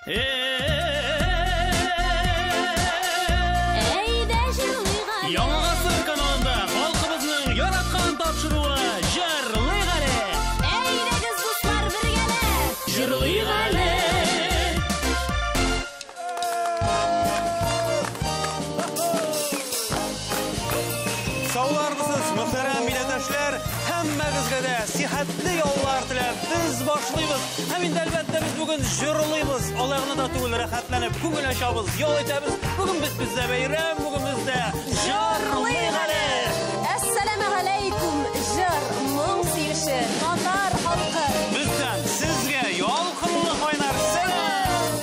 Әйдә җырлыйк әле. Яңа гасыр каналында халкыбызның яраткан тапшыруы Җырлыйк әле. Әйдәгез, дуслар, бергәләп. Җырлыйк әле. Саулармысыз, мөхтәрәм милләттәшләр, һәммәгезгә дә сихәтле яллар теләп без башлыйбыз. Һәм инде әлбәттә без бүген җырлыйбыз. Алай гына да түгел, рәхәтләнеп күңел ачабыз, ял итәбез. Бүген без бездә бәйрәм, бүген бездә җырлыйк әле. Әссәламегаләйкүм, җыр, моң сөюче татар халкы. Бездән сезгә ялкынлы кайнар сәлам.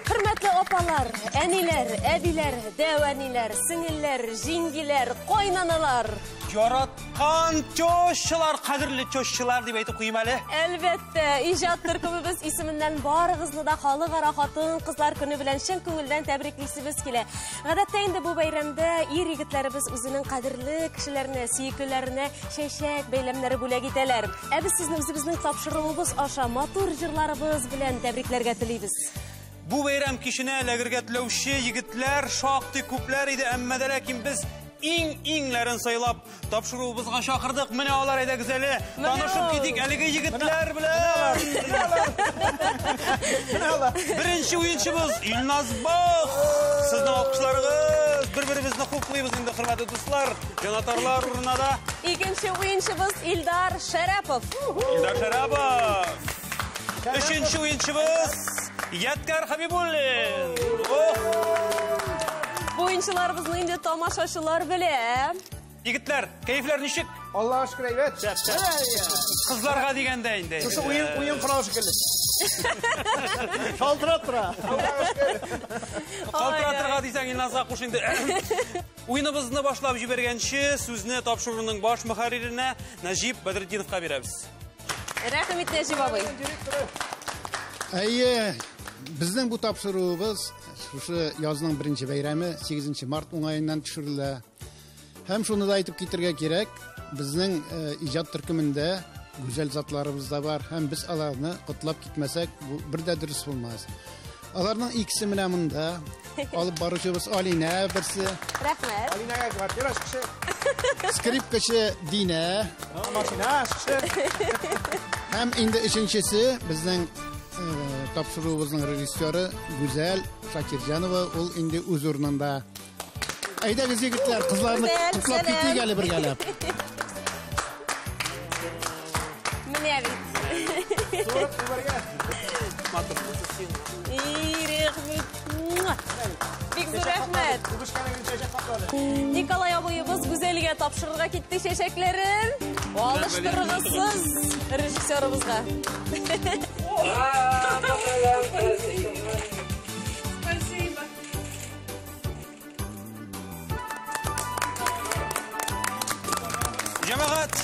Хөрмәтле апалар, әниләр, әбиләр, дәү әниләр, сеңелләр, җиңгиләр, кайнаналар. Яраткан тещалар, кадерле тещалар дип әйтеп куйым әле. Әлбәттә, иҗат төркемебез исеменнән барыгызны да халыкара хатын-кызлар көне белән чын күңелдән тәбриклисебез килә. Гадәттә инде бу бәйрәмдә ир егетләребез үзенең кадерле кешеләренә, сөеклеләренә чәчәк бәйләмнәре бүләк итәләр. Ә без сезне үзебезнең тапшыруыбыз аша матур җырларыбыз белән тәбрикләргә телибез. Бу бәйрәм киченә эләгергә теләүче егетләр шактый күпләр иде, әмма дә ләкин без иң-иңләрен сайлап тапшыруыбызга чакырдык. Менә алар, әйдәгез әле, танышып китик әлеге егетләр белән. Беренче уенчыбыз Илназ Бах. Сезнең алкышларыгыз. Бер-беребезне хуплыйбыз инде, хөрмәтле дуслар. Җанатарлар урынына да. Икенче уенчыбыз Илдар Шәрәпов. Илдар Шәрәпов. Өченче уенчыбыз Ядкар Хабибуллин. Ох! Бу уенчыларыбызны инде тамашачылар белә. Егетләр, кәефләр ничек? Аллаһ шөкер, әйбәт. Кызларга дигәндә инде. Шушы уен уен коралы шикелле. Шалтырап тора. Калтыратырга дисәң, Илназга куш инде. Уеныбызны башлап җибәргәнче, сүзне тапшыруның баш мөхәрриренә Нәҗип Бәдретдиновка бирәбез. Рәхим ит, Нәҗип абый. Әйе, безнең бу тапшыруыбыз шушы язның беренче бәйрәме 8 март уңаеннан төшерелә. Һәм шуны да әйтеп китергә кирәк, безнең иҗат төркемендә гүзәл затларыбыз да бар, һәм без аларны котлап китмәсәк, бу бер дә дөрес булмас. Аларның икесе менә монда. Алып баручыбыз Алинә берсе. Рәхмәт. Алинәгә квартира чыкшы. Скрипкачы Динә. Машина чыкшы. Һәм инде өченчесе безнең тапшыруыбызның режиссеры Гүзәл Шакирҗанова, ул инде үз урынында. Әйдәгез, егетләр, кызларны Гүзәл, котлап сәлам. китик әле бергәләп. Менә бит. Рәхмәт. Бик зур рәхмәт. Николай абыебыз Гүзәлгә тапшырырга китте чәчәкләрен. Алыштыргысыз режиссерыбызга. Спасибо. Җәмәгать,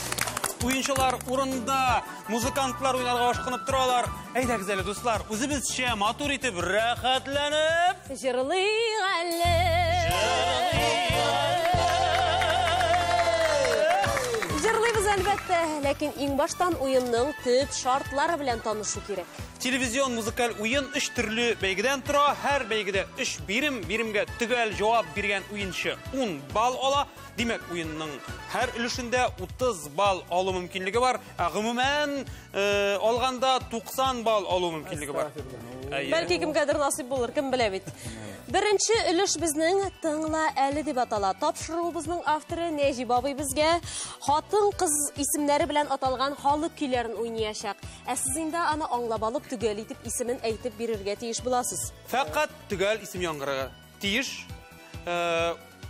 уенчылар урында, музыкантлар уйнарга ашкынып торалар. Әйдәгез әле, дуслар, үзебезчә матур итеп рәхәтләнеп җырлыйк әле. Җырлыйбыз әлбәттә, ләкин иң баштан уенның төп шартлары белән танышу кирәк. Телевизион музыкаль уен өч төрле бәйгедән тора. Һәр бәйгедә өч бирем, биремгә төгәл җавап биргән уенчы 10 балл ала. Димәк, уенның һәр өлешендә 30 балл алу мөмкинлеге бар. Ә гомумән, алганда 90 балл алу мөмкинлеге бар. Әйе. Бәлки кемгәдер насыйп булыр, кем белә бит. Беренче өлеш безнең Тыңла әле дип атала. Тапшыруыбызның авторы Нәҗип абый безгә хатын-кыз исемнәре белән аталган халык көйләрен уйнаячак. Ә сез инде аны аңлап алып, төгәл итеп исемен әйтеп бирергә тиеш буласыз. Фәкать төгәл исем яңгырарга тиеш.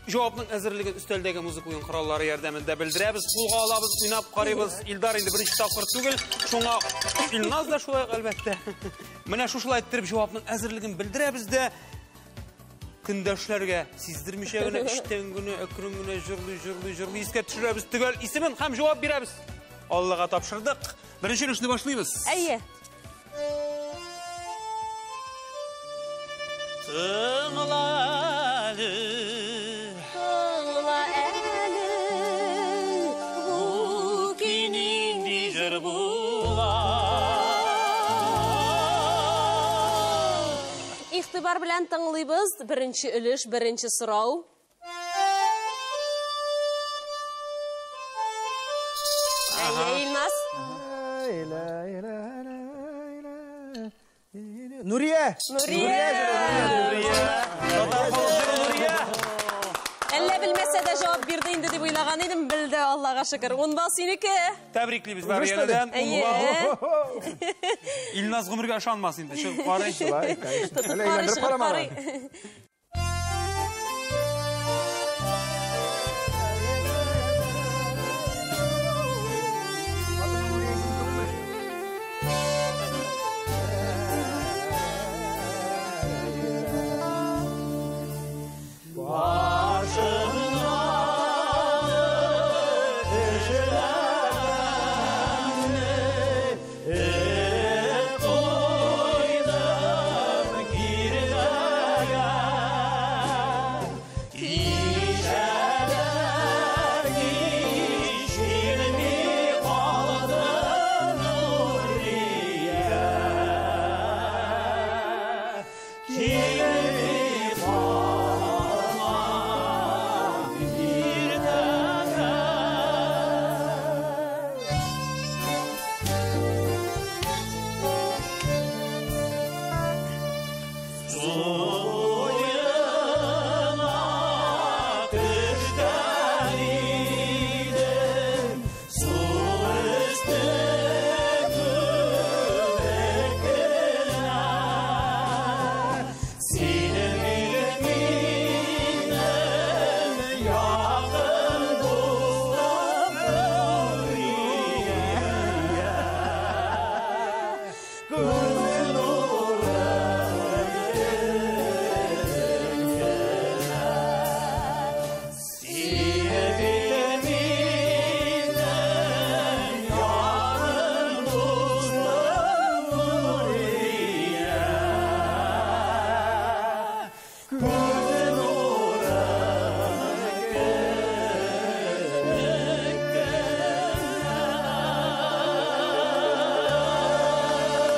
Җавапның әзерлеген өстәлдәге музыка уен кораллары ярдәмендә белдерәбез, кулга алабыз, уйнап карыйбыз. Илдар инде беренче тапкыр түгел, шуңа Илназ да шулай ук, әлбәттә. Менә шушылай иттереп җавапның әзерлеген белдерәбез дә көндәшләргә сиздермичә генә, эчтән генә, әкрен генә җырлый, җырлый, җырлый искә төшерәбез төгәл исемен һәм җавап бирәбез. Аллага тапшырдык. Беренче өлешне башлыйбыз. Әйе. Тыңла Игътибар белән тыңлыйбыз. Беренче өлеш, беренче сорау. Әйе, Илназ. Нурия. Нурия. Татар халык җыры Нурия. Әллә белмәсә дә җавап бирде инде дип уйлаган идем, белде, Аллага шөкер. 10 балл синеке. Тәбриклибез Мариядән. Әйе. Илназ гомергә ышанмас инде. Чыгып карый. Шулай, конечно. Тотып Әле карый, әйләндереп чыгып карама. карый.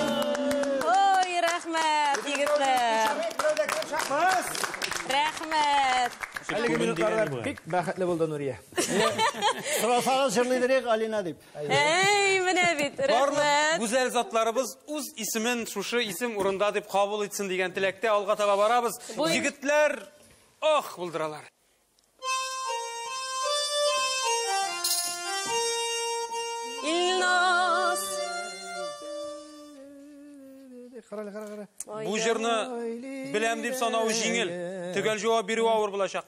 Ой, рәхмәт, егетләр. Рәхмәт. Әлеге минутларда бик бәхетле булды Нурия. Сорасагыз җырлыйдырык Алина дип. Әй, менә бит, Барлык рәхмәт. гүзәл затларыбыз үз исемен шушы исем урында дип кабул итсен дигән теләктә алга таба барабыз. Бу- Егетләр ох булдыралар. Илназ. Кара, кара, кара. Бу җырны беләм дип санау җиңел. Төгәл җавап бирү авыр булачак.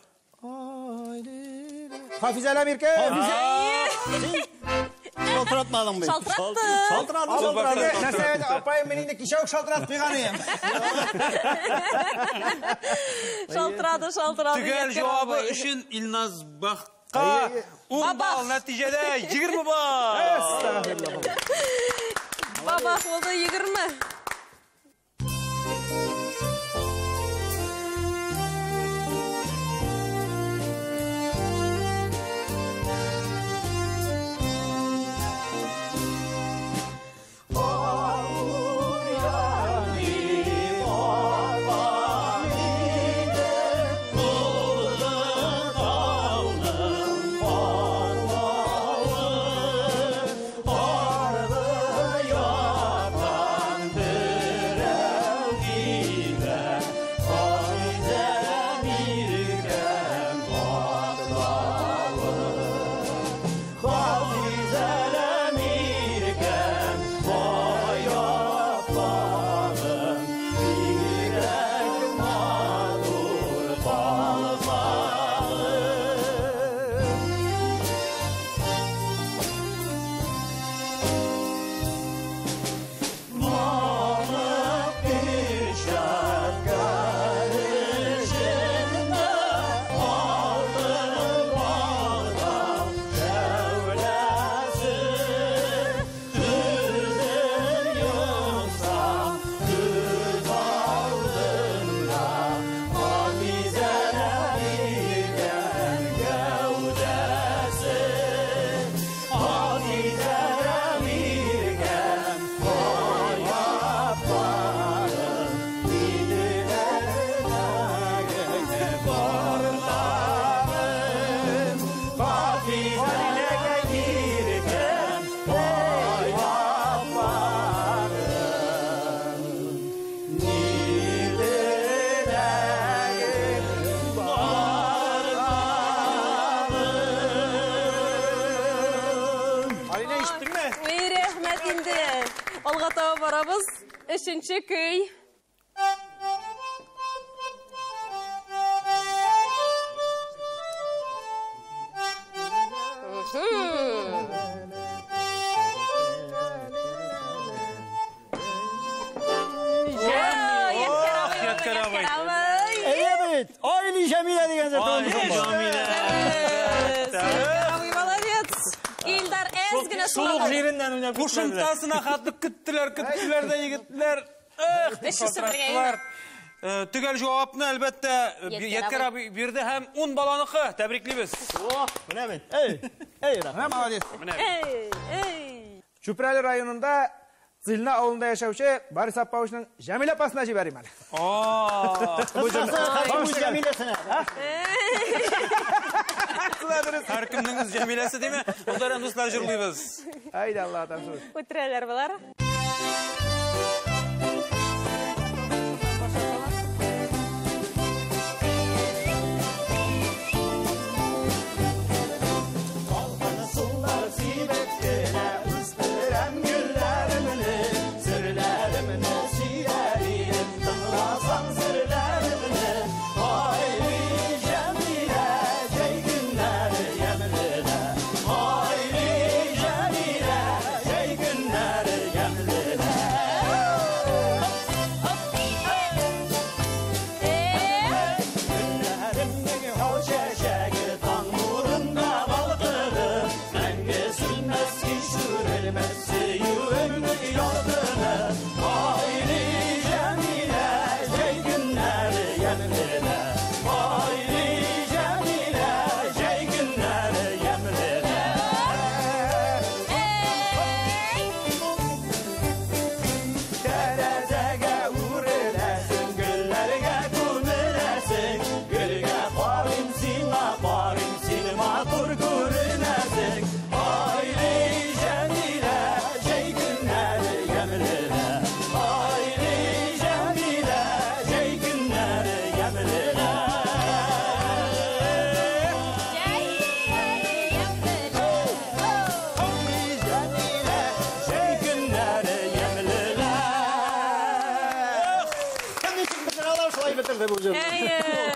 Хафизә Әмиркә. Шалтыратмадың бит. Шалтыратты. Шалтыратты. Ул башта Нәрсә әйтә, апаем, мин инде кичә үк шалтыратып куйган идем. Шалтырады, шалтырады. Төгәл Егетләр җавабы абый. өчен Илназ Бахка 10 балл, нәтиҗәдә 20 балл. Бабах булды 20. Өченче көй. Айли Җәмилә дигән җыр. Айли Җәмилә. Молодец. Илдар әз генә шул ук җиреннән уйнап. Кушымтасына хәтле көттеләр, көттеләр дә егетләр. Эх, шалтыраттылар. Төгәл җавапны әлбәттә Ядкәр абый бирде һәм 10 баланыкы. Тәбриклибез. Менә бит. Эй, эй, рәхмәт, молодец. Эй, эй. Чүпрәле районында Зилна авылында яшәүче Борис Аппаевичның Җәмилә апасына җибәрим әле. Җәмиләсенә. Һәркемнең үз Җәмиләсе диме? Мөхтәрәм дуслар, җырлыйбыз. Әйдә, Аллаһ тапшырсын. Үтерәләр болар.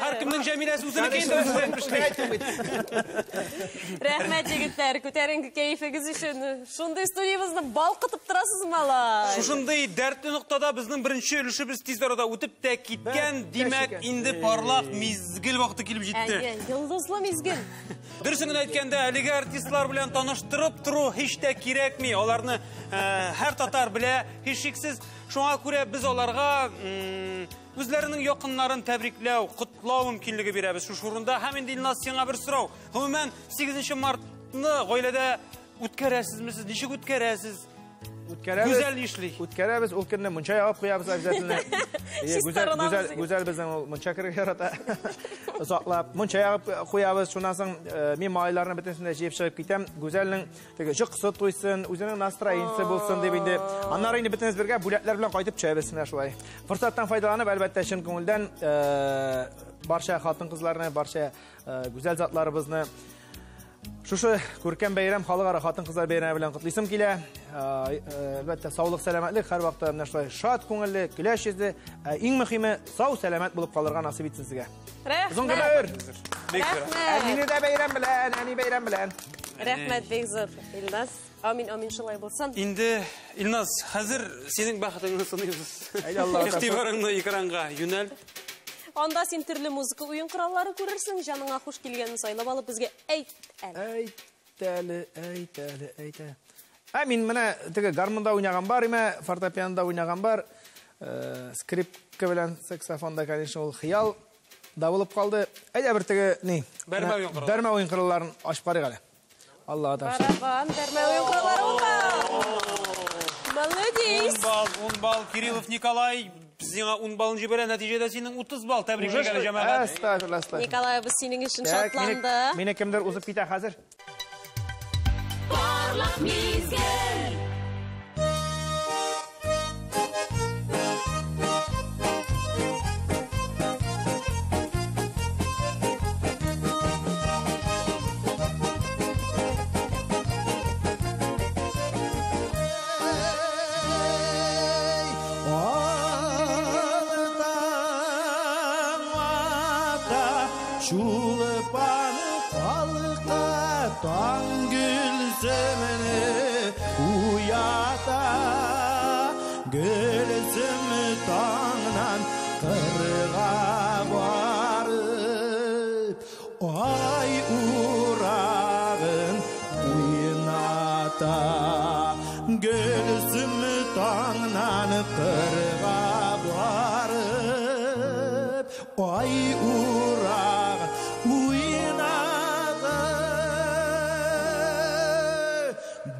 Һәркемнең Җәмиләсе үзенеке инде, үзенең пешли. Рәхмәт, егетләр, күтәренке кәефегез өчен. Шундый студиябезне балкытып торасыз, малай. Шушындый дәртле ноктада безнең беренче өлешебез тиз арада үтеп тә киткән. Димәк, инде парлак мизгел вакыты килеп җитте. Әйе, йолдызлы мизгел. Дөресен генә әйткәндә, әлеге артистлар белән таныштырып тору һич тә кирәкми. Аларны һәр татар белә, һичшиксез. Шуңа күрә без аларга үзләренең якыннарын тәбрикләү, котлау мөмкинлеге бирәбез шушы урында. Һәм инде Илназ, сиңа бер сорау. Гомумән, 8 мартны гаиләдә үткәрәсезме сез? Ничек үткәрәсез? Үткәрәбез. Гүзәл нишли? Үткәрәбез. Ул көнне мунча ягып куябыз обязательно. Гүзәл, Гүзәл безнең ул мунча керергә ярата. Озаклап мунча ягып куябыз. Шуннан соң мин малайларны бөтенесен дә җыеп чыгып китәм. Гүзәлнең теге җокысы туйсын, үзенең настроениесе булсын дип инде. Аннары инде бөтенебез бергә бүләкләр белән кайтып төшәбез менә шулай. Форсаттан файдаланып, әлбәттә, чын күңелдән барча хатын-кызларны, барча гүзәл затларыбызны шушы күркәм бәйрәм, халыкара хатын-кызлар бәйрәме белән котлыйсым килә. Әлбәттә, саулык, сәламәтлек, һәр вакытта менә шулай шат күңелле, көләч йөзле, иң мөһиме сау, сәламәт булып калырга насыйп итсен сезгә. Рәхмәт. Озын гомер. Рәхмәт. Әнине дә бәйрәм белән, әни бәйрәм белән. Рәхмәт бик зур, Илназ. Амин, амин, шулай булсын. Инде, Илназ, хәзер синең бәхетеңне сыныйбыз. Әйдә, Аллаһ Игътибарыңны экранга юнәл. Анда син төрле музыка уен кораллары күрерсең, җаныңа хуш килгәнен сайлап алып безгә әйт әле. Әйт әле, әйт әле, әйт әле. Ә мин менә теге гармунда уйнаган бар, име, фортепианода уйнаган бар. Скрипка белән саксофонда, конечно, ул хыял да булып калды. Әйдә бер теге ни? Бәрмә уен кораллары. Бәрмә уен коралларын ачып карыйк әле. Аллаһ тапшырсын. Барабан, бәрмә уен кораллары унда. Молодец. 10 балл, 10 балл Кириллов Николай. Сиңа 10 баллын җибәрә, нәтиҗәдә синең 30 балл. Тәбрикләр әле, җәмәгать. Әстәгъфирулла, әстәгъфирулла. Николай, без синең өчен Так, шатланды. Мине кемдер узып китә хәзер? Парлак мизгел. Чулпан халыкка таң Гөлсемне уята. Гөлсем таңнан кырга барып, ай урагын уйната. Гөлсем таңнан кырга барып, ай урагын уйната.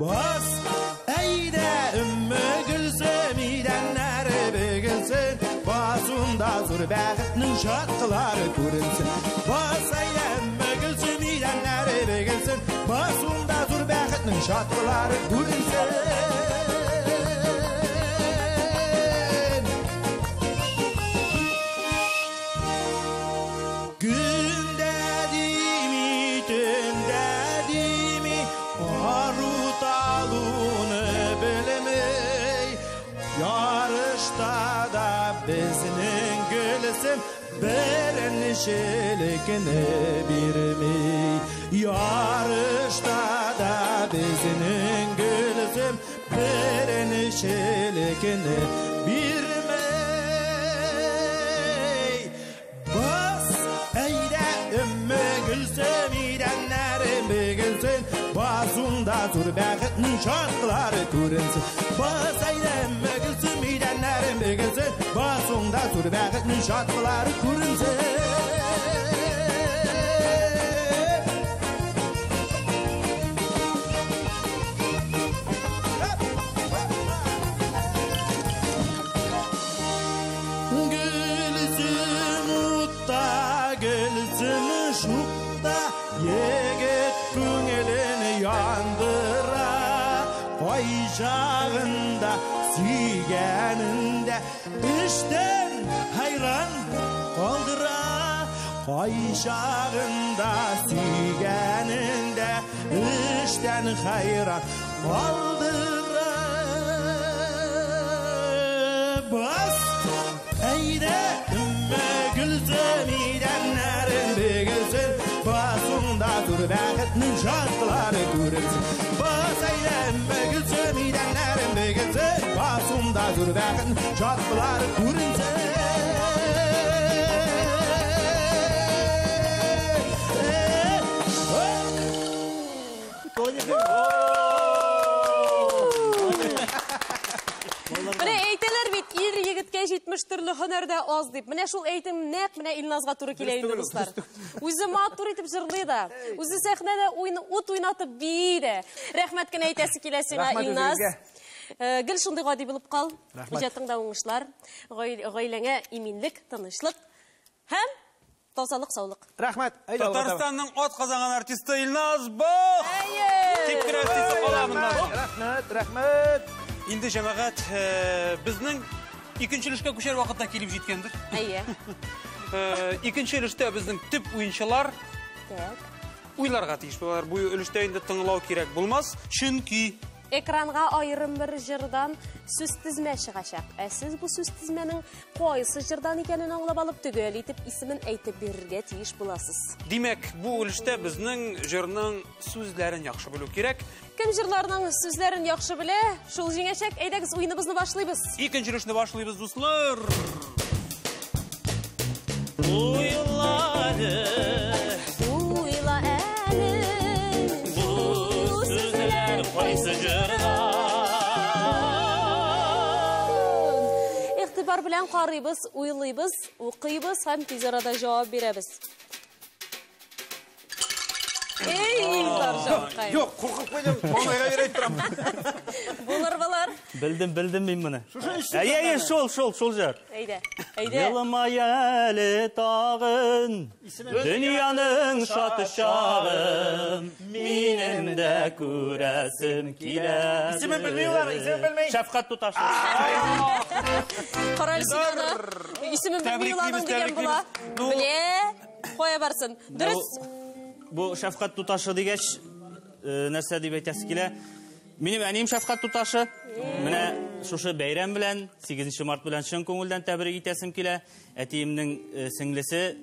Бас әйдә өмме Гөлсем, идәннәре бөгелсен, басында зур бәхетнең чаткылары күренсен. Бас әйдә өмме Гөлсем, идәннәре бөгелсен, басында зур бәхетнең чаткылары күренсен. Күндә дими, төндә дими, ару талуны белмей, ярышта да безнең Гөлсем беренчелекне бирмей. Ярышта да безнең Гөлсем беренчелекне бирмей. Бас әйдә өмме Гөлсем, идәннәре бөгелсен, басында зур бәхетнең чаткылары күренсен. Бас әйдә өмме Гөлсем, идәннәре бөгелсен, басында зур бәхетнең чаткылары күренсен. Гөлсем утта, Гөлсем шукта, егет күңелен яндыра. Кай чагында сөйгәнендә эштән хайран калдыра. Кай чагында сөйгәнендә эштән хайран калдыра. Бас әйдә өмме Гөлсем, идәннәре бөгелсен, басында зур бәхетнең чаткылары күренсен. Бас әйдә өмме Гөлсем, идәннәре бөгелсен, басында зур бәхетнең чаткылары күренсен. Менә әйтәләр бит, ир егеткә 70 төрле һөнәр дә аз дип. Менә шул әйтем нәкъ менә Илназга туры килә инде, дуслар. Үзе матур итеп җырлый да, үзе сәхнәдә ут уйнатып бии дә. Рәхмәт кенә әйтәсе килә сиңа, Рәхмәт Илназ. үзегезгә. Гел шундый гади булып кал. Рәхмәт. Иҗатыңда уңышлар, гаиләңә иминлек, тынычлык һәм тазалык, саулык. Рәхмәт. Әйдә, алга таба. Татарстанның ат казанган артисты Илназ Бах! Әйе! Дип кенә өстисе кала моннан. Рәхмәт, рәхмәт. Инде җәмәгать, безнең икенче өлешкә күчәр вакытта килеп җиткәндер. Әйе. Икенче өлештә безнең төп уенчылар уйларга тиеш булалар. Бу өлештә инде тыңлау кирәк булмас, чөнки экранга аерым бер җырдан сүз тезмә чыгачак. Ә сез бу сүз тезмәнең кайсы җырдан икәнен аңлап алып, төгәл итеп исемен әйтеп бирергә тиеш буласыз. Димәк, бу өлештә безнең җырның сүзләрен яхшы белү кирәк. Кем җырларның сүзләрен яхшы белә, шул җиңәчәк. Әйдәгез, уеныбызны башлыйбыз. Икенче өлешне башлыйбыз, дуслар. Уйла әле, Уйла әле. бу сүзләр кайсы җырдан? Игътибар белән карыйбыз, уйлыйбыз, укыйбыз һәм тиз арада җавап бирәбез. Эй, Илдар җанкай. Юк, куркып куйдым. Маңгайга биреп торам. Булыр, булыр. Белдем, белдем мин моны. Шушы өч сүз Әйе, әйе, шул, шул, шул җыр. Әйдә, әйдә. Елмай әле тагын, дөньяның шат чагын, минем дә күрәсем килә. Исемен белми улар, исемен белми. Шәфкать туташы. Карале син аны. Исемен белми уларның дигән була. Ну, Белә, кая барсын. Дөрес. Бу шәфкать туташы дигәч, нәрсә дип әйтәсе килә? Минем әнием шәфкать туташы. Менә шушы бәйрәм белән, 8 март белән чын күңелдән тәбрик итәсем килә. Әтиемнең сеңлесе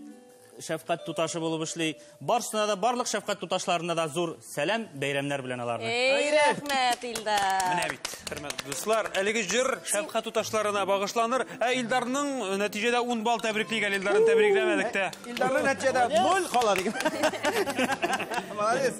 шәфкать туташы булып эшли. Барысына да, барлык шәфкать туташларына да зур сәлам, бәйрәмнәр белән аларны. Эй, рәхмәт, Илдар. Менә бит, хөрмәтле дуслар, әлеге җыр шәфкать туташларына багышланыр. Ә Илдарның нәтиҗәдә 10 балл тәбриклик әле, Илдарны тәбрикләмәдек тә. Илдарның нәтиҗәдә 0 кала дигән. Молодец.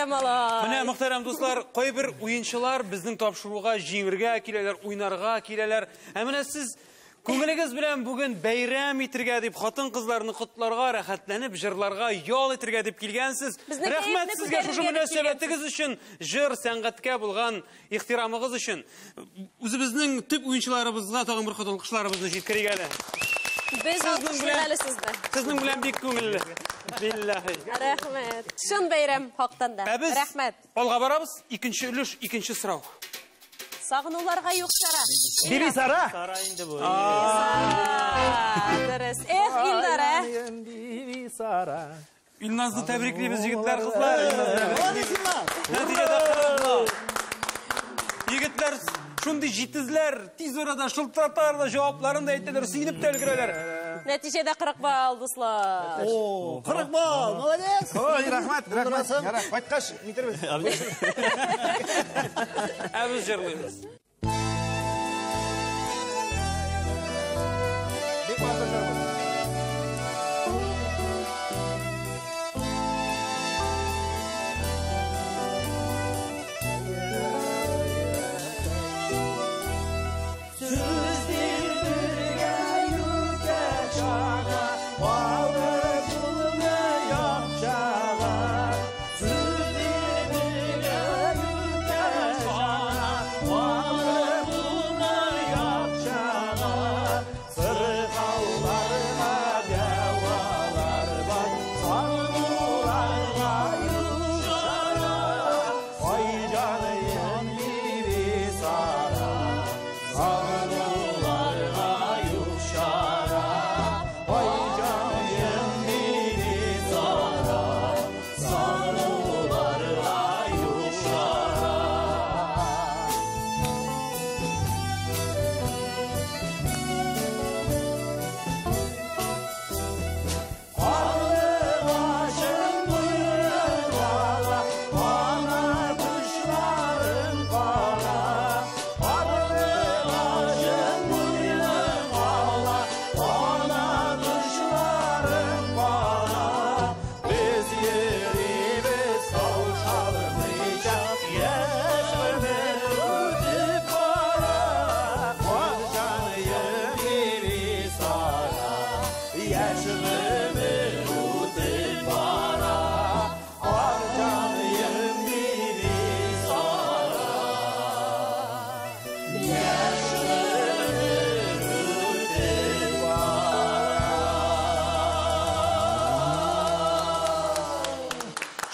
Менә, мөхтәрәм дуслар, кайбер уенчылар безнең тапшыруга җиңергә киләләр, уйнарга киләләр. Ә менә сез күңелегез белән бүген бәйрәм итергә дип, хатын-кызларны котларга, рәхәтләнеп, җырларга, ял итергә дип килгәнсез. Рәхмәт сезгә шушы мөнәсәбәтегез өчен, җыр сәнгатькә булган ихтирамыгыз өчен. Үзебезнең төп уенчыларыбызга тагын бер кат алкышларыбызны җиткерик әле. Без алкышлыйк әле сезне. Сезнең белән бик күңелле. Билләһи. Рәхмәт. Чын бәйрәм хактан да. Рәхмәт. Алга барабыз. Икенче өлеш, икенче сорау. Сагынуларга юк чара. Биби Сара. Сара инде бу. Дөрес. Эх, Илдар, ә? Биби Сара. Илназны тәбриклибез, егетләр, кызлар. Молодец, Илназ. Нәтиҗәдә 40. Егетләр шундый җитезләр, тиз арада шылтыраталар да җавапларын да әйтәләр, сөенеп тә өлгерәләр. Нәтиҗәдә 40 балл, дуслар. О, 40 балл, молодец. Ой, рәхмәт, рәхмәт. Ярар, кайткач, нитербез. Ә без җырлыйбыз. Бик матур җыр бу. Сүз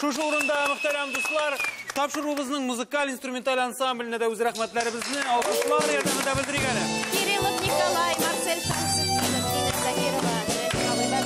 Шушы урында, мөхтәрәм дуслар, тапшыруыбызның музыкаль-инструменталь ансамбленә дә үз рәхмәтләребезне алкышлар ярдәмендә белдерик әле. Кириллов Николай, Марсель Шамсетдинов, Дина Закирова, Нәҗим абыйлар.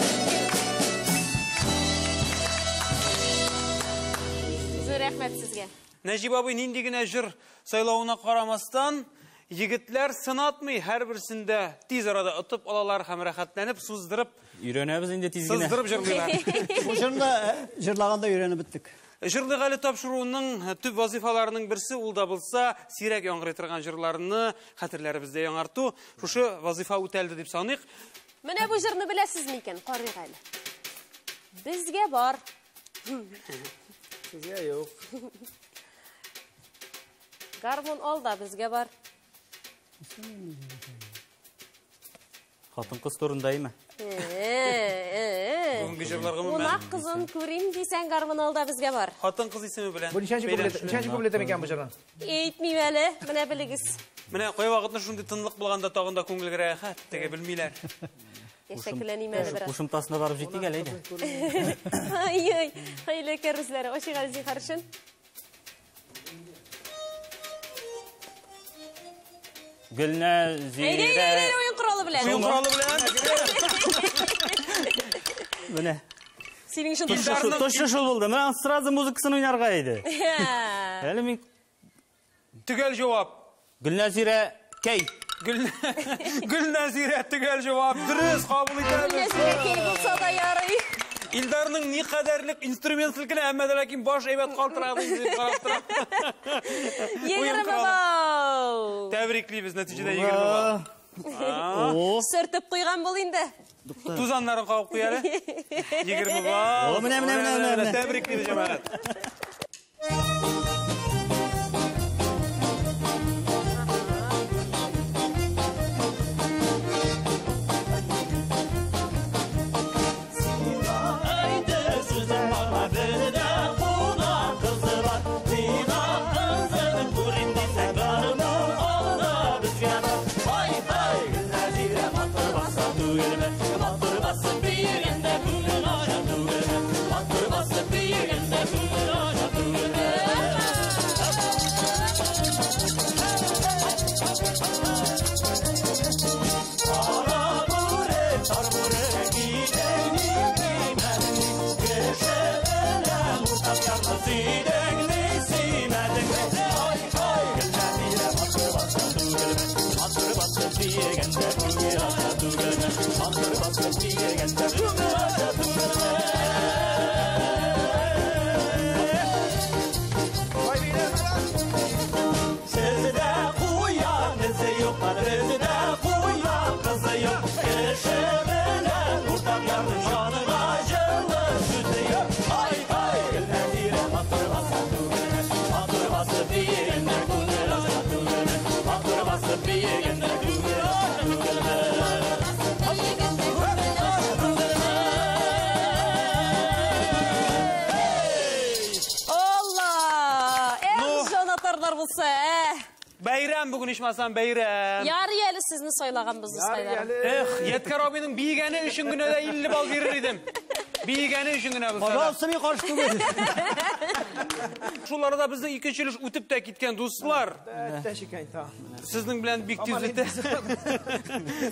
Зур рәхмәт сезгә. Нәҗип абый нинди генә җыр сайлавына карамастан, егетләр сынатмый, һәрберсендә тиз арада отып алалар һәм рәхәтләнеп, суздырып, Өйрәнәбез инде тиз генә. Сыздырып җырлыйлар. Бу җырны җырлаганда өйрәнеп беттек. Җырлык әле тапшыруының төп вазифаларының берсе ул да булса сирәк яңгырый торган җырларны хәтерләребездә яңарту. Шушы вазифа үтәлде дип саныйк. Менә бу җырны беләсезме икән? Карыйк әле. Безгә бар. Сезгә юк. Гармун ал да безгә бар. Хатын-кыз турында име? Бүгенге җырлар гомумән. Кунак кызын күрим дисәң, гармун ал да безгә бар. Хатын-кыз исеме белән. Бу ничәнче куплет? Ничәнче куплет микән бу җырның? Әйтмим әле, менә белегез. Менә кай вакытны шундый тынлык булганда тагын да күңелгә рәхәт, теге белмиләр. Яшәкеләним әле бераз. Кушымтасына барып җиттек әле, әйдә. Ай-ай, хәйләкәр үзләре. Ачык әле зинһар өчен. Гөлназирә. Әйдә, әйдә, әйдә, уен коралы белән. Уен коралы белән. Менә. Синең өчен Точно шул булды. Менә сразу музыкасын уйнарга иде. Әле мин Төгәл җавап. Гөлназирә Кей. Гөлназирә төгәл җавап. Дөрес кабул итәбез. Гөлназирә Кей булса да ярый. Илдарның ни кадәрлек инструмент селкенә, әмма дә ләкин баш әйбәт калтырады инде дип карап тора. 20 балл. Тәбриклибез, нәтиҗәдә 20 балл. О. Сөртеп куйган бул инде. Тузаннарын кагып куй әле. 20 балл. О, менә, менә, менә, менә. Тәбриклибез, җәмәгать. Бәйрәм бүген ичмасам бәйрәм. Ярый әле сезне сайлаганбыз, дуслар. Эх, Ядкәр абыйның биегәне өчен генә дә 50 балл бирер идем. Биегәне өчен генә булса да. Пожалуйста, мин каршы түгел. Шул арада безнең икенче өлеш үтеп тә киткән, дуслар. Сезнең белән бик тиз үтә.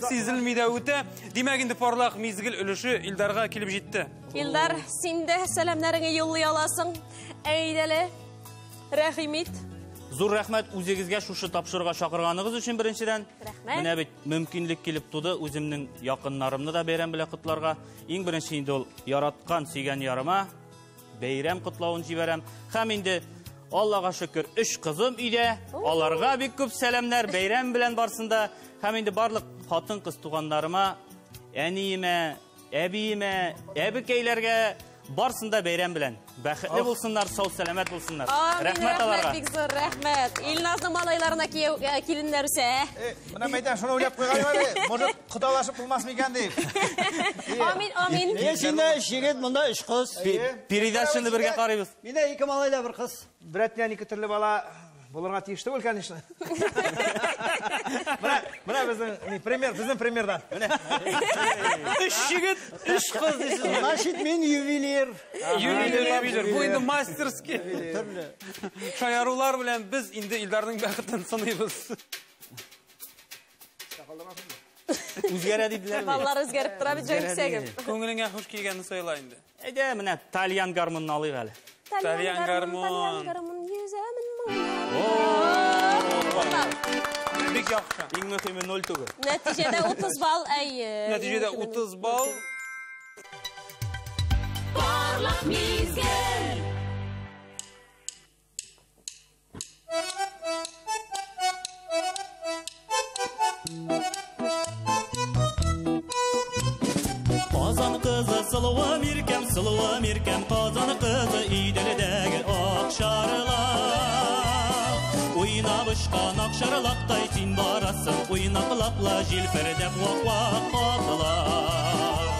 Сизелми дә үтә. Димәк, инде парлак мизгел өлеше Илдарга килеп җитте. Илдар, син дә сәламнәреңне юллый аласың. Әйдәле, рәхим ит. Зур рәхмәт үзегезгә шушы тапшыруга чакырганыгыз өчен беренчедән. Рәхмәт. Менә бит мөмкинлек килеп туды үземнең якыннарымны да бәйрәм белән котларга. Иң беренче инде ул яраткан, сөйгән ярыма бәйрәм котлавын җибәрәм. Һәм инде Аллага шөкер, 3 кызым өйдә. Аларга бик күп сәламнәр, бәйрәм белән барсында. Һәм инде барлык хатын-кыз туганнарыма, әниемә, әбиемә, әбекәйләргә барсында бәйрәм белән. Бәхетле булсыннар, сау сәламәт булсыннар. Амин, Рәхмәт аларга. Рәхмәт, бик зур рәхмәт. Илназның малайларына кияү, киленнәр үсә. Менә мәйдан шуны уйлап куйган әле. Может, кодалашып булмас микән дип. Амин, амин. Е, синдә өч егет, монда өч кыз. Передачаны бергә карыйбыз. Миндә ике малай да бер кыз. Берәтнән ике төрле бала. Булырга тиеш түгел, конечно. Менә безнең ни, пример, безнең примердан. Өч егет, өч кыз дисез. Значит, мин ювелир. Ювелир, ювелир. Бу инде мастерский. Төрле. Шаярулар белән без инде Илдарның бәхетен сыныйбыз. Үзгәрә диделәр. Баллар үзгәреп тора бит, җан. Күңелеңә хуш килгәнне сайла инде. Әйдә, менә тальян гармунын алыйк әле. Тальян гармун. Тальян гармун йөзәмен моңнан. Бик яхшы. Иң мөһиме 0 түгел. Нәтиҗәдә 30 балл, әйе. Нәтиҗәдә 30 балл. Парлак мизгел. Казан кызы сылуым иркәм, сылуым иркәм, Казан кызы Иделдәге акшарлак. Уйнап очкан акшарлактай син барасың, уйнаклапла җилфердәп вак-вак атлап.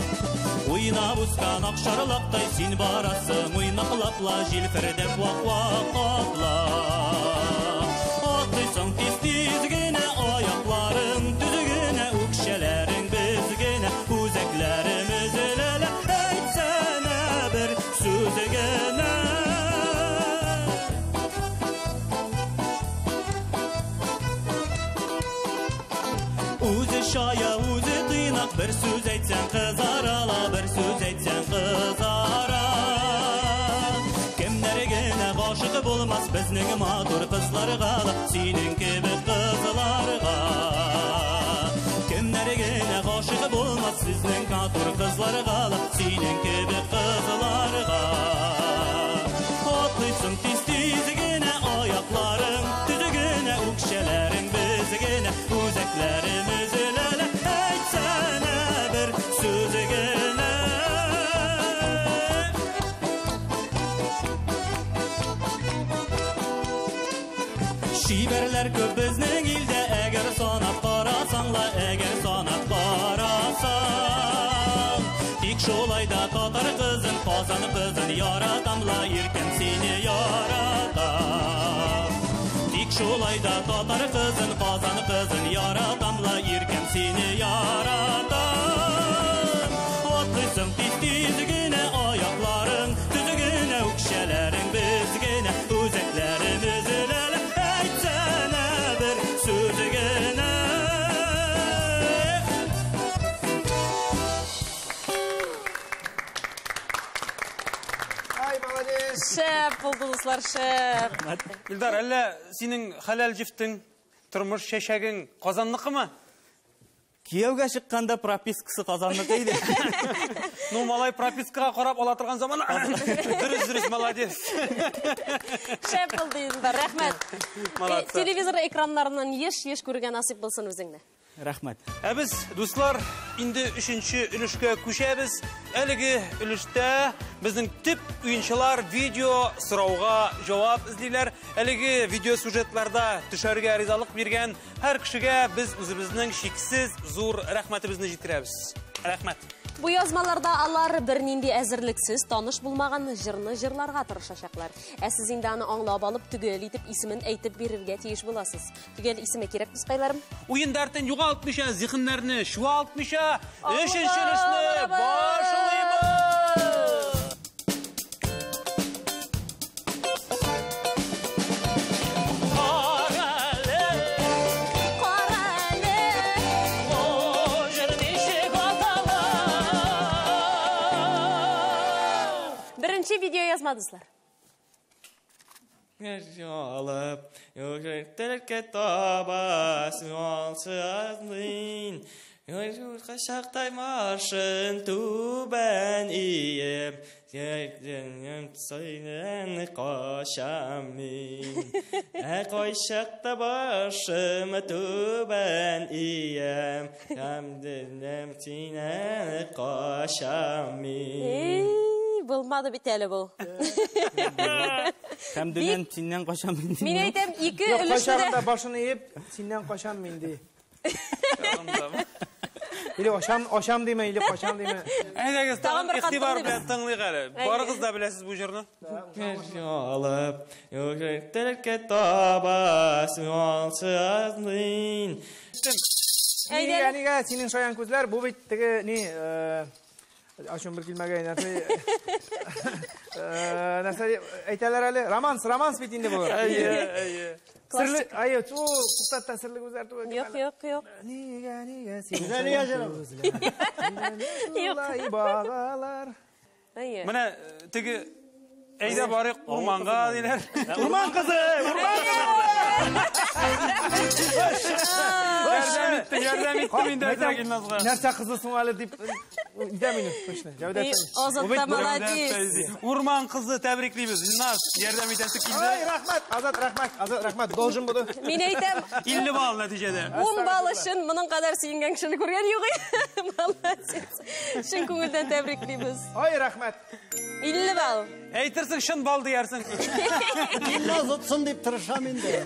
Уйнап үскән акшарлактай син барасың, уйнаклапла җилфердәп вак-вак атлап. Атлыйсың тиз-тиз генә аякларың, төз генә үкчәләрең без генә, үзәкләрем өзеләләр, әйтсәнә бер сүз генә. Үзе чая, үзе тыйнак, бер сүз әйтсәң кызара ла, бер сүз әйтсәң кызара. Кемнәр генә гашык булмас безнең матур кызларга да, синең кебек кызларга. Кемнәр генә гашык булмас сезнең матур кызларга да, синең кебек кызларга. Атлыйсың тиз-тиз генә аякларың, төз генә үкчәләрең без генә, үзәкләрем өзеләләр, әйтсәнә бер сүз генә. Шибәрләр күп безнең илдә, әгәр санап карасаң ла, әгәр санап карасаң. Тик шулай да татар кызын, Казан кызын яратам ла, иркәм сине яратам. Тик шулай да татар кызын, Казан кызын яратам ла, иркәм сине яратам. Атлыйсың тиз-тиз генә аякларың, төз генә үкчәләрең без генә, үзәкләрем өзеләләр, әйтсәнә бер сүз генә. Ай, молодец. Шәп булды, дуслар, шәп. Илдар, әллә синең хәләл җифтең, тормыш чәчәгең Казанныкымы? Кияүгә чыкканда пропискасы Казанныкы иде. Ну, малай пропискага карап ала торган заман. Дөрес, дөрес, молодец. Шәп булды, Илдар, рәхмәт. Молодцы. Телевизор экраннарыннан еш-еш күрергә насыйп булсын үзеңне. Рәхмәт. Ә без, дуслар, инде өченче өлешкә күчәбез. Әлеге өлештә безнең төп уенчылар видео сорауга җавап эзлиләр. Әлеге видео сюжетларда төшәргә ризалык биргән һәр кешегә без үзебезнең чиксез зур рәхмәтебезне җиткерәбез. Рәхмәт. Бу язмаларда алар бернинди әзерлексез таныш булмаган җырны җырларга тырышачаклар. Ә сез инде аны аңлап алып, төгәл итеп исемен әйтеп бирергә тиеш буласыз. Төгәл исеме кирәк, дускайларым. Уен дәртен югалтмыйча, зиһеннәрне чуалтмыйча, Алга өченче өлешне барабыз! башлыйбыз! Карале! Беренче видео язма, дуслар. Алып, йөрәккә таба, суалсызлын. Кашактай маршын түбән иеп, синнән качам мин. Ә кайчакта башым түбән ием, һәм динем синнән качам мин. Эй, булмады бит әле бу. Һәм дөньям синнән качам мин. Мин әйтәм, ике Юк, өлешле дә кайчагында башын иеп, синнән качам мин ди. Или ашам, ашам диме, или качам диме. Әйдәгез, Тагын тагын бер кат игътибар тыңлыйбыз. белән тыңлыйк әле. Барыгыз да беләсез бу җырны. Алып, йөрәккә таба, суалсызлын. Нигә, нигә синең шаян күзләр? Бу бит теге ни, ачуым бер килмәгәй, нәрсә нәрсә дип әйтәләр әле? Романс, романс бит инде бу. Әйе, әйе. Серле, әйе, ту, туктат та серле күзләр түгел. Юк, юк, юк. Нигә, нигә синең Гүзәл нигә шаян җыры? күзләр? Юк. Шулай багалар. Әйе. Менә теге әйдә барыйк урманга диләр. Урман кызы, урман Ярдәм иттем, ярдәм иттем инде әзрәк Илназга. Нәрсә кызы соң әле дип әйтәм инде, точно. Җәүдәт. И, Азат та молодец. Урман кызы тәбриклибез. Илназ, ярдәм итәсе килде. Ай, рәхмәт, Азат, рәхмәт, Азат, рәхмәт. Должен буду. Мин әйтәм, 50 балл нәтиҗәдә. 10 балл өчен моның кадәр сөенгән кешене күргән юк. Молодец. Чын күңелдән тәбриклибез. Ай, рәхмәт. 50 балл. Әйтерсең чын балл диярсең. Илназ отсын дип тырышам инде.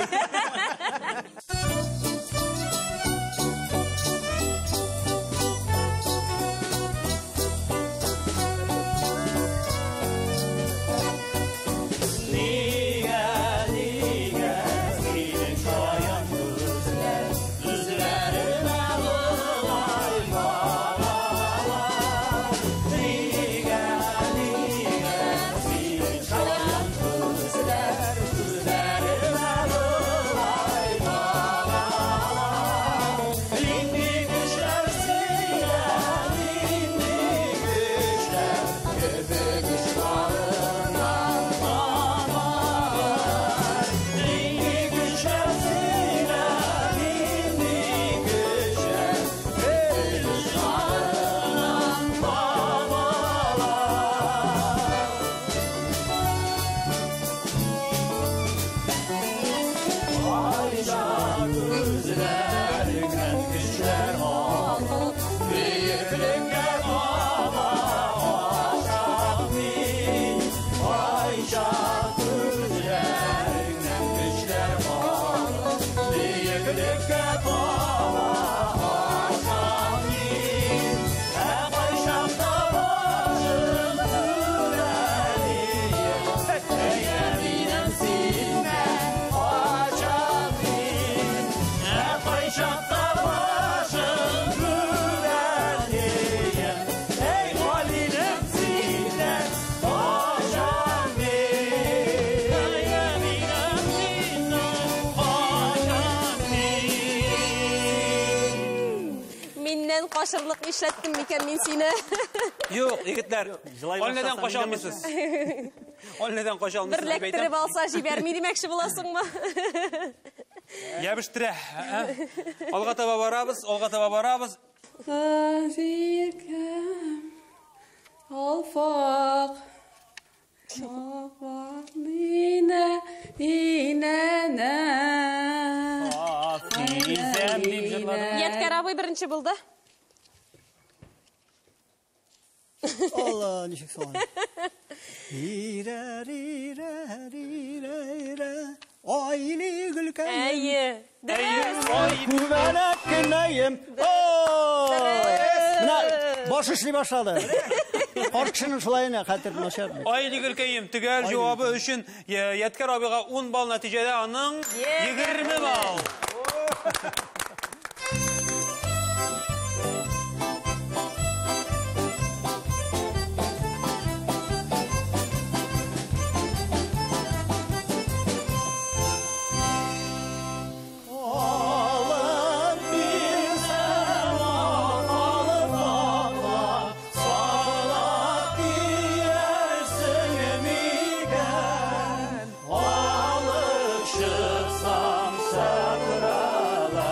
Миннән кашырлык нишләттем микән мин сине? Юк, егетләр, Җылай Алнәдән башласаң, кача нидән алмыйсыз. Алнәдән кача алмыйсыз. дип Берләктереп әйтәм. алса җибәрми димәкче буласыңмы? Ябыштерә. Алга таба барабыз, алга таба барабыз. Зиркәм, алфак, алфак, нинә, нинә, Хафизәм дип җырладым. Ядкәр абый беренче булды. Алла, ничек соң. Ирә, рирә, рирә, ирә, Айли гөлкәем. Әйе. Дөрес. Күбәләк кенәем. Менә баш эшли башлады. Карт кешенең шулай гына хәтер начар. Айли гөлкәем, төгәл җавабы өчен Ядкәр абыйга 10 балл, нәтиҗәдә аның 20 балл. Алып бирсәң, алып акла, саклап киярсең микән? Алып чыксам сахраларга,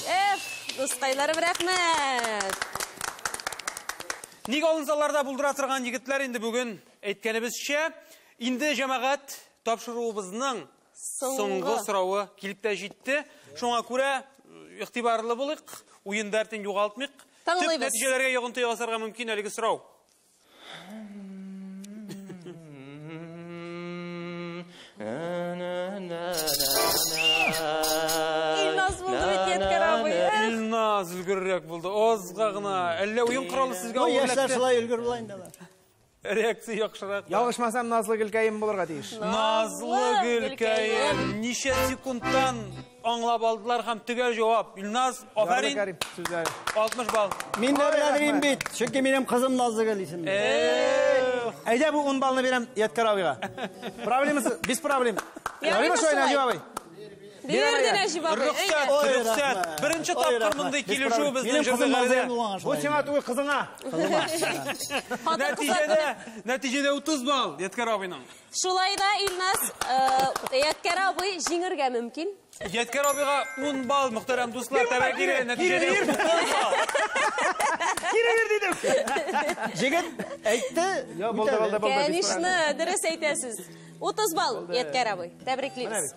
Эх, дускайларым, рәхмәт. Ник алынсалар да булдыра торган егетләр инде бүген әйткәнебезчә, инде җәмәгать тапшыруыбызның соңгы соравы килеп тә җитте. Шуңа күрә игътибарлы булыйк, уен дәртен югалтмыйк. Төп Тыңлыйбыз. нәтиҗәләргә йогынты ясарга мөмкин әлеге сорау. Илназ булды бит, Ядкәр абый. Илназ өлгеррәк булды. Азга гына. Әллә уен коралы сезгә Ну, авыр яшьләр эләкте? шулай өлгер була инде алар. Реакция яхшырак. Ялгышмасам, Назлы Гөлкәем булырга тиеш. Назлы Гөлкәем. Ничә секундтан аңлап алдылар һәм төгәл җавап. Илназ, афәрин. Кәрим, сүзләре. 60 балл. Мин дә беләдер бит, чөнки минем кызым Назлы Гөл исемле. Әйдә бу 10 баллны бирәм Ядкәр абыйга. Проблемасы, без проблем. Ярыймы Ярыймы шулай, шулай? Нәҗип абый? Бирде Нәҗип абый. Рөхсәт, Ой, рөхсәт. рәхмәт. Беренче Ой, тапкыр рәхмәт. мондый Без килешү проблем. безнең Минем кызым Назлы җырлыгында. Гөл булган Бу шулай. сиңа түгел, кызыңа. Нәтиҗәдә, нәтиҗәдә 30 балл Ядкәр абыйның. Шулай да Илназ, Ядкәр абый җиңергә мөмкин. Ядкәр абыйга 10 балл, мөхтәрәм дуслар, тәбәкире, нәтиҗәдә 30 балл. Кире бир дидем. Җегет әйтте. Я, булды, булды, булды. без Конечно, дөрес әйтәсез. 30 балл, Ядкәр абый. Тәбриклибез.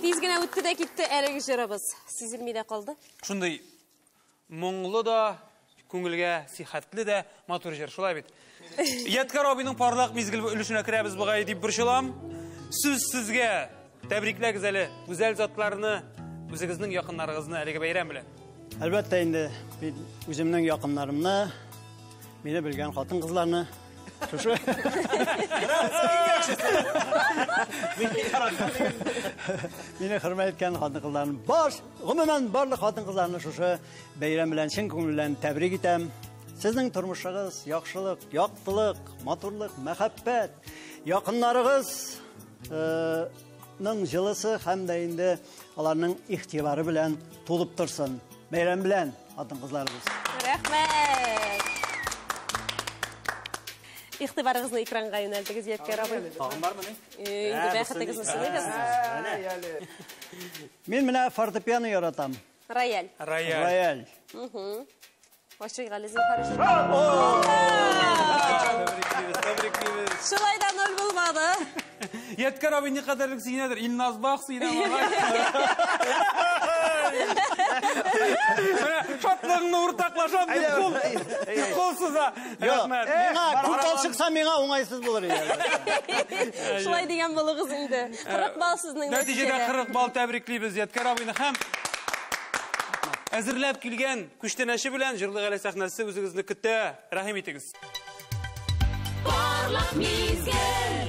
Тиз генә үтте дә китте әлеге җырыбыз. Сизелми дә калды. Шундый моңлы да, күңелгә сихәтле дә матур җыр, шулай бит. Ядкәр абыйның парлак мизгел өлешенә керәбез бугай дип борчылам. Сүз сезгә. Тәбрикләгез әле гүзәл затларны, үзегезнең якыннарыгызны әлеге бәйрәм белән. Әлбәттә инде мин үземнең якыннарымны, мине белгән хатын-кызларны шушы Мине хөрмәт иткән хатын-кызларны, гомумән барлык хатын-кызларны шушы бәйрәм белән чын күңелдән тәбрик итәм. Сезнең тормышыгыз яхшылык, яктылык, матурлык, мәхәббәт, якыннарыгыз ның җылысы һәм дә инде аларның игътибары белән тулып торсын. Бәйрәм белән, хатын-кызларыбыз. Рәхмәт. Игътибарыгызны экранга юнәлтегез, Ядкәр абый. Тагын бармы ни? Инде бәхетегезне сыныйбыз. Мин менә фортепиано яратам. Рояль. Рояль. Рояль. Ачыйк әле, зинһар өчен. Тәбриклибез, тәбриклибез. Шулай да ноль булмады. Ядкәр абый никадәрлек сөенәдер, Илназ Бах сөенә малай. Менә шатлыгыңны уртаклашам дип кул, кул суза. Рәхмәт. Миңа күп бал чыкса, миңа уңайсыз булыр иде. Шулай дигән булыгыз инде. 40 балл сезнең нәтиҗәдә. 40 балл, тәбриклибез Ядкәр абыйны һәм әзерләп килгән күчтәнәче белән Җырлык әле сәхнәсе үзегезне көтә. Рәхим итегез. Парлак мизгел.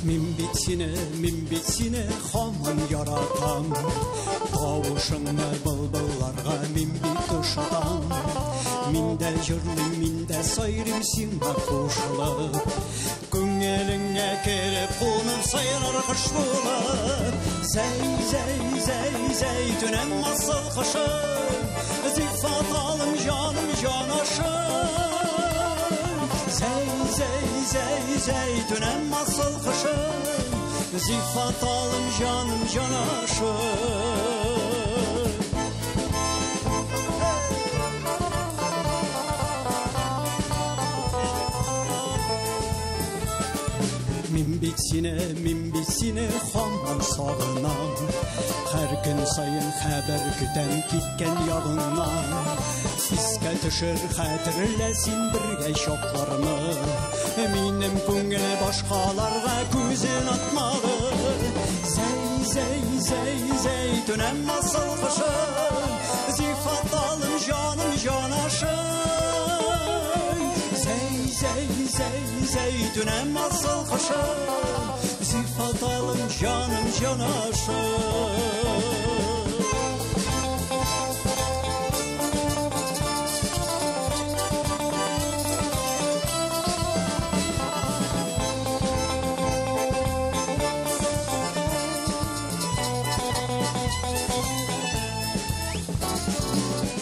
Мин бит сине, мин бит сине һаман яратам. Тавышыңны былбылларга мин бит ошатам. Мин дә җырлыйм, мин дә сайрыйм сиңа кушылып. Күңелеңә кереп кунып сайрар кош булып. Зәй, зәй, зәй, зәйтүнәм асыл кошым. Зифа талым, җаным, җанашым. Зәй, зәй, зәй, зәйтүнәм асыл кошым. Зифа талым, җаным, җанашым. Мин бит сине, мин бит сине һаман сагынам. Һәр көн саен хәбәр көтәм киткән ягыңнан. Искә төшер, хәтерлә син бергә чакларны. Минем күңел башкаларга күзен атмады. Зәй, зәй, зәй, зәйтүнәм асыл кошым. Зифа талым, җаным, җанашым. Зәй, зәй, зәй, зәйтүнәм асыл кошым. Зифа талым, җаным, җанашым.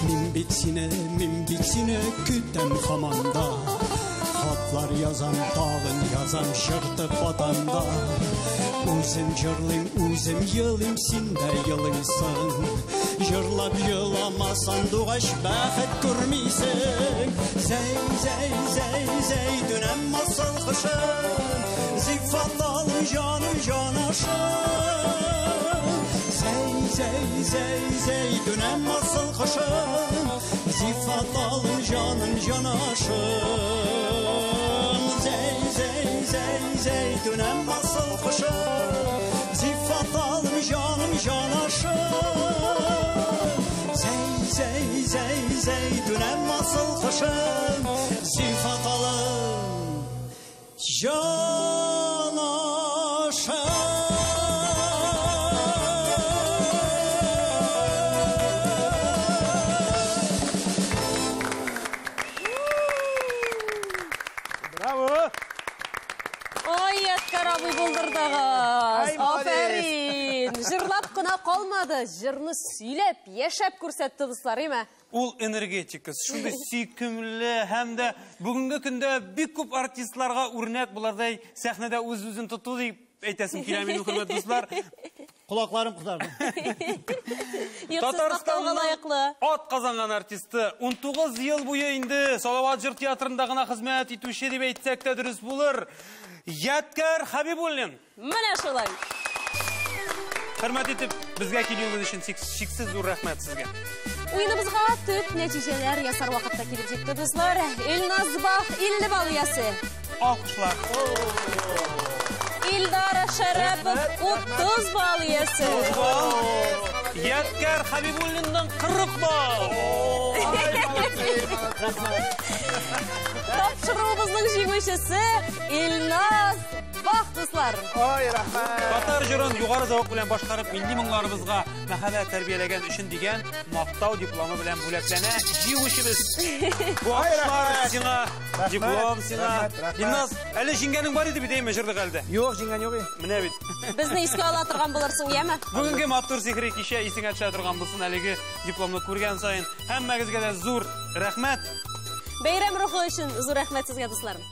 Мин бит сине, мин бит сине көтәм һаман да. Хатлар язам, тагын язам, чыртып атам да. Үзем җырлыйм, үзем елыйм, син дә елыйсың. Җырлап еламасаң, дугач бәхет күрмисең. Зәй, зәй, зәй, зәйтүнәм асыл кошым. Зифа талым, җаным, җанашым. Зәй, зәй, зәй, зәйтүнәм асыл кошым. Зифа талым, җаным, җанашым. Зәй, зәй, зәй, зәйтүнәм асыл кошым. Зифа талым, җаным, җанашым. Зәй, зәй, зәй, зәйтүнәм асыл кошым. Зифа талым, җанашым. Браво! Ой, Ядкәр абый, булдырдыгыз. Ай, молодец. Афәрин. Җырлап кына калмады, җырны сөйләп, яшәп күрсәтте, дуслар, име? Ул энергетикасы шундый сөйкемле һәм дә бүгенге көндә бик күп артистларга үрнәк булардай сәхнәдә үз-үзен тоту дип әйтәсем килә минем, хөрмәтле дуслар. Колакларым кызарды. Юк, сез мактауга лаеклы. Ат казанган артисты 19 ел буе инде Салават җыр театрында гына хезмәт итүче дип әйтсәк тә дөрес булыр. Ядкәр Хәбибуллин. Менә шулай. Хөрмәт итеп безгә килүегез өчен чиксез зур рәхмәт сезгә. Уеныбызга төп нәтиҗәләр ясар вакытта килеп җитте, дуслар. Илназ Бах 50 балл иясе. Алкышлар. Илдар Шәрәпов 30 балл иясе. Ядкәр Хәбибуллиннан 40 балл. Тапшыруыбызның җиңүчесе Илназ Бах, дуслар. Ой, рәхмәт. Татар җырын югары зәвык белән башкарып, милли моңнарыбызга мәхәббәт тәрбияләгән өчен дигән мактау дипломы белән бүләкләнә җиңүчебез. Бу Ай, алкышлар рәхмәт. сиңа, диплом сиңа. Рәхмәт, рәхмәт. Илназ, әле җиңгәнең бар иде бит, әйме, җырлык әлдә? Юк, җиңгән юк. Менә бит. Безне искә ала торган булырсың, яме? Бүгенге матур сихри кичә исеңә төшә торган булсын әлеге дипломны күргән саен. Һәммәгезгә дә зур рәхмәт. Бәйрәм рухы өчен зур рәхмәт сезгә, дусларым.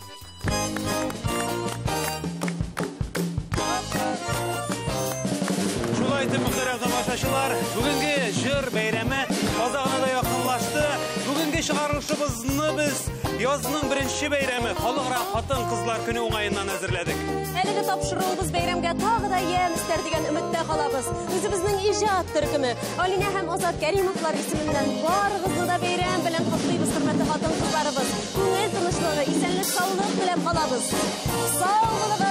Шулай итеп, мөхтәрәм тамашачылар, бүгенге җыр бәйрәме азагына да якынлашты. Бүгенге чыгарылышыбызны без язның беренче бәйрәме Халыкара хатын-кызлар көне уңаеннан әзерләдек. Әлеге тапшыруыбыз бәйрәмгә тагы да ямь өстәр дигән өметтә калабыз. Үзебезнең иҗат төркеме Алинә һәм Азат Кәримовлар исеменнән барыгызны да бәйрәм белән котлыйбыз, хөрмәтле хатын-кызларыбыз. Күңел тынычлыгы, исәнлек, саулык теләп калабыз. Сау булыгыз!